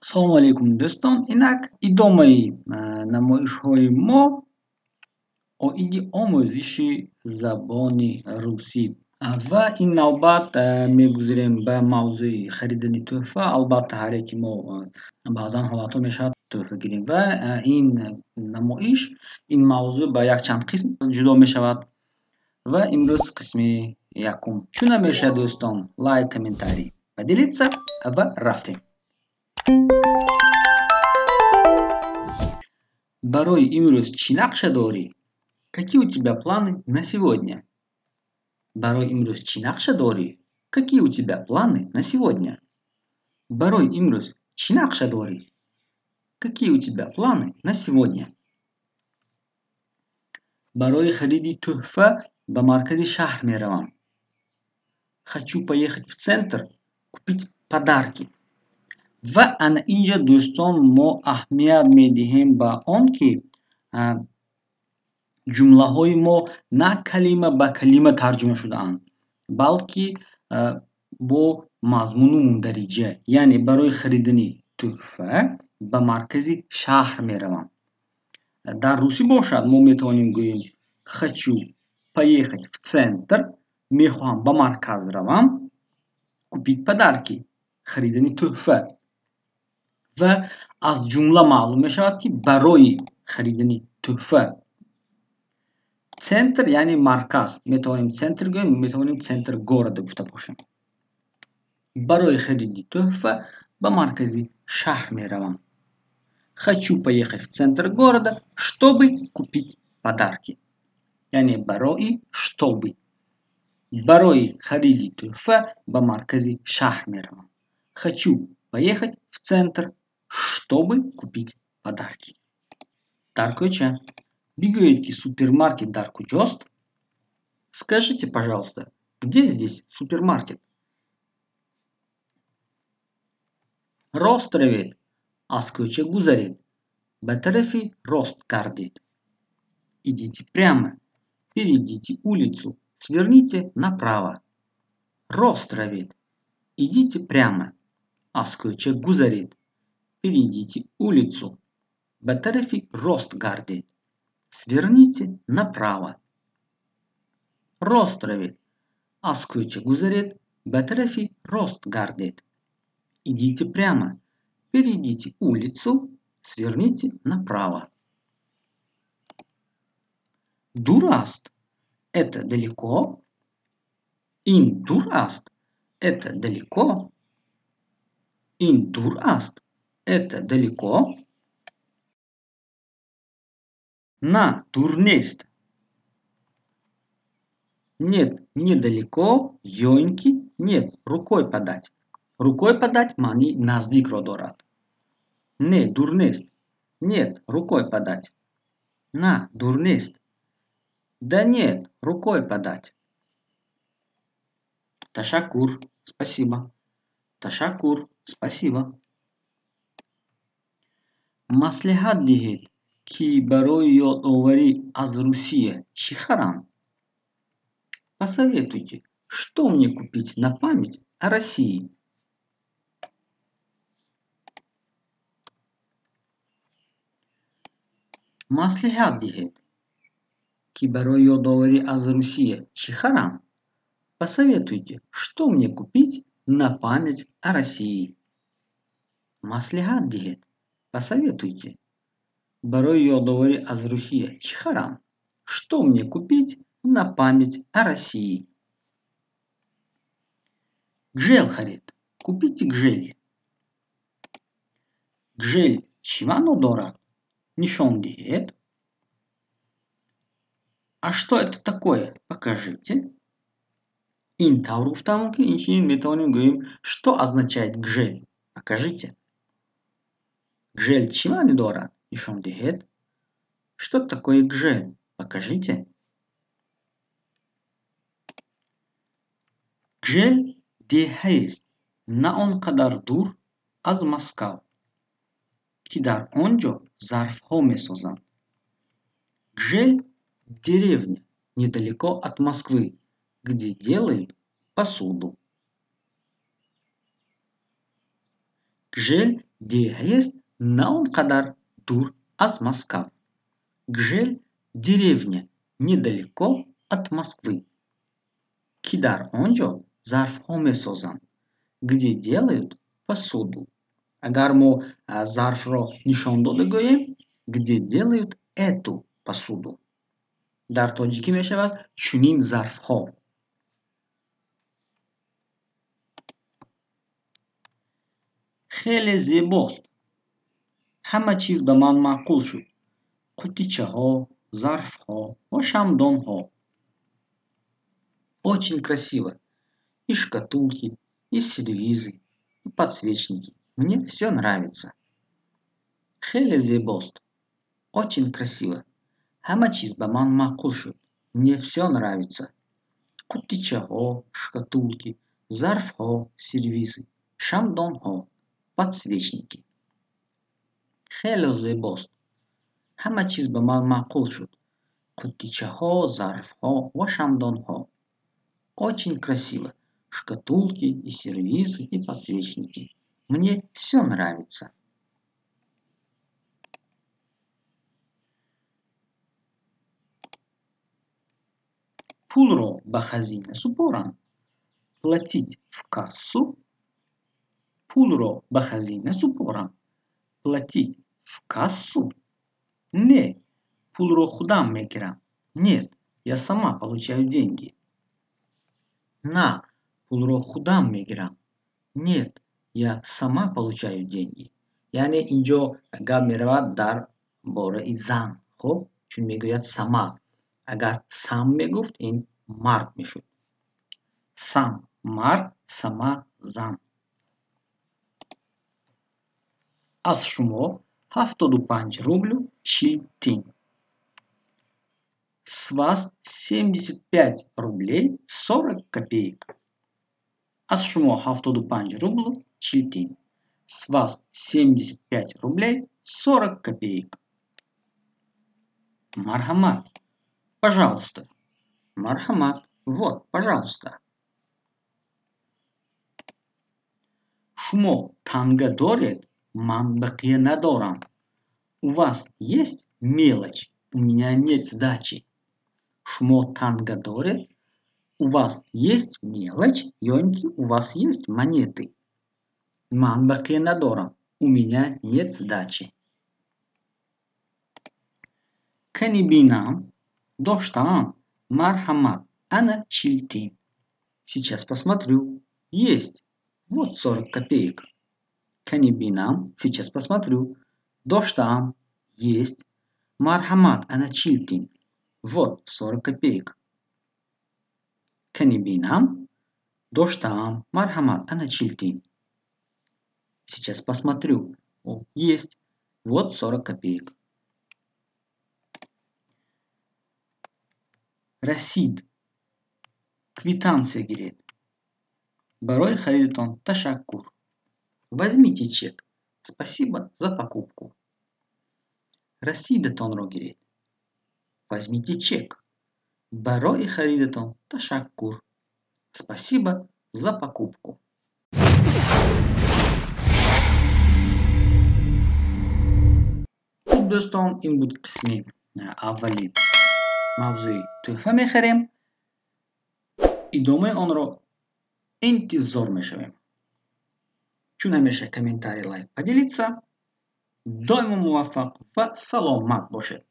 Салому алейкум, дӯстон. Инак идомаи намоишҳои мо оиди омӯзиши забони русӣ. Ва ин навбат мегузарем ба мавзӯи харидани тӯҳфа. Албатта, ҳар яки мо баъзан ҳолатҳо мешавад тӯҳфа гирем ва ин намоиш, ин мавзӯъ ба якчанд қисм ҷудо мешавад ва имрӯз қисми якум. Чун ҳамеша, дӯстон, лайк, комментарий, поделиться ва рафтем. Барои имрӯз чӣ нақша дорӣ? Какие у тебя планы на сегодня? Барои имрӯз чӣ нақша дорӣ? Какие у тебя планы на сегодня? Барои имрӯз чӣ нақша дорӣ? Какие у тебя планы на сегодня? Барои хариди тӯҳфа ба маркази шаҳр меравам. Хочу поехать в центр купить подарки. Ва ана инҷа, дӯстон, мо аҳамият медиҳем ба он, ки ҷумлаҳои мо на калима ба калима тарҷума шудаанд, балки бо мазмуну мундариҷа. Яъне барои харидани тӯҳфа ба маркази шаҳр меравам. Дар русӣ бошад, мо метавонем гӯем хочу поехать в центр, мехоҳам ба марказ равам, купить подарки, харидани тӯҳфа. Ва аз ҷумла маълум мешавад, ки барои харидани тӯҳфа. Центр яъне марказ. Метавонем центр гӯем, метавонем центр города гуфта бошем. Барои хариди тӯҳфа ба маркази шаҳр меравам. Хочу поехать в центр города, чтобы купить подарки. Яъне барои чтобы. Барои хариди тӯҳфа ба маркази шаҳр меравам. Хочу поехать в центр, чтобы купить подарки. Дар кӯча. Бигӯед, ки супермаркет дар куҷост? Скажите, пожалуйста, где здесь супермаркет? Рост равед, аз кӯча гузаред, ба тарафи рост гардед. Идите прямо, перейдите улицу, сверните направо. Рост равед, идите прямо, аз кӯча гузаред, перейдите улицу, ба тарафи рост гардед, сверните направо. Рост равед, аз кӯча гузаред, ба тарафи рост гардед. Идите прямо, перейдите улицу, сверните направо. Дур аст? Это далеко? Ин дур аст? Это далеко? Ин дур аст? Это далеко? На, дур нест. Нет, недалеко, ё ин ки нет, рукой подать. Рукой подать маънии наздикро дорад. Не, дур нест. Нет, рукой подать. На, дур нест. Да нет, рукой подать. Ташаккур, спасибо. Ташаккур, спасибо. Маслиҳат диҳед, ки барои ёдоварӣ аз Русия чӣ харам? Посоветуйте, что мне купить на память о России? Маслиҳат диҳед, ки барои ёдоварӣ аз Русия чӣ харам? Посоветуйте, что мне купить на память о России? Маслиҳат диҳед, посоветуйте. Барои ёдоварӣ аз Русия чӣ харам? Что мне купить на память о России? Гжель харед. Купите гжель. Гжель чӣ маъно дорад? Нишон диҳед. А что это такое? Покажите. Ин тавр гуфта мумкин, инчунин метавонем гӯем, что означает гжель? Покажите. Гжель чӣ маъне дорад? Нишон диҳед. Что такое гжель? Покажите. Гжель деҳаест на он қадар дур аз Москав, ки дар он ҷо зарфҳо месозанд. Гжель — деревня недалеко от Москвы, где делают посуду. Гжель Деҳаест на он қадар дур аз Москва. Гжель – деревня недалеко от Москвы. Ки дар он ҷо зарфҳо месозанд. Где делают посуду. Агар мо зарфро нишон дода гӯем, где делают эту посуду. Дар тоҷикӣ мешавад чунин зарфҳо. Хеле зебост. Ҳама чиз ба ман маъқул шуд. Қуттичаҳо, зарфҳо ва шамъдонҳо. Очень красиво. И шкатулки, и сервизы, и подсвечники. Мне всё нравится. Хеле зебост. Очень красиво. Ҳама чиз ба ман маъқул шуд. Мне всё нравится. Қуттичаҳо, шкатулки, зарфҳо, сервизы, шамъдонҳо, подсвечники. Хеле зебост. Ҳама чиз ба ман маъқул шуд. Қуттичаҳо, зарфҳо ва шамъдонҳо. Очень красиво. Шкатулки, и сервизы, и подсвечники. Мне всё нравится. Пулро ба хазина супорам. Платить в кассу. Пулро ба хазина супорам. Платить в кассу? Не, пулро худам мегирам. Нет, я сама получаю деньги. На, пулро худам мегирам. Нет, я сама получаю деньги. Яъне инҷо гап меравад дар бораи зан. Хуб, чун мегӯяд сама. Агар сам мегуфт, ин мард мешуд. Сам мард, сама зан. Аз шумо 75 рублю 40 тин. С вас 75 рублей 40 копеек. Аз шумо 75 рублю 40 тин. С вас 75 рублей 40 копеек. Марҳамат. Пожалуйста. Марҳамат. Вот, пожалуйста. Шумо танга доред? Ман бақия надорам. У вас есть мелочь? У меня нет сдачи. Шумо танга доред? У вас есть мелочь? Ё ин ки у вас есть монеты? Ман бақия надорам. У меня нет сдачи. Кани бинам? Доштаам. Марҳамат. Ана 40 тин. Сейчас посмотрю. Есть. Вот 40 копеек. Кани бинам? Сейчас посмотрю. Доштаам. Есть. Марҳамат. Ана 40 тин. Вот 40 копеек. Кани бинам? Доштаам. Марҳамат. Ана 40 тин. Сейчас посмотрю. О, есть. Вот 40 копеек. Расид. Квитанция гиред. Барои харидатон ташаккур. Возьмите чек. Спасибо за покупку. Расидатонро гиред. Возьмите чек. Барои харидатон ташаккур. Спасибо за покупку. Хуб дӯстон, ин буд қисми аввали мавзӯи тӯҳфа мехарем. Идомаи онро интизор мешавем. Чун ҳамеша комментарий, лайк, поделиться. Доимо муваффақ ва саломат бошед.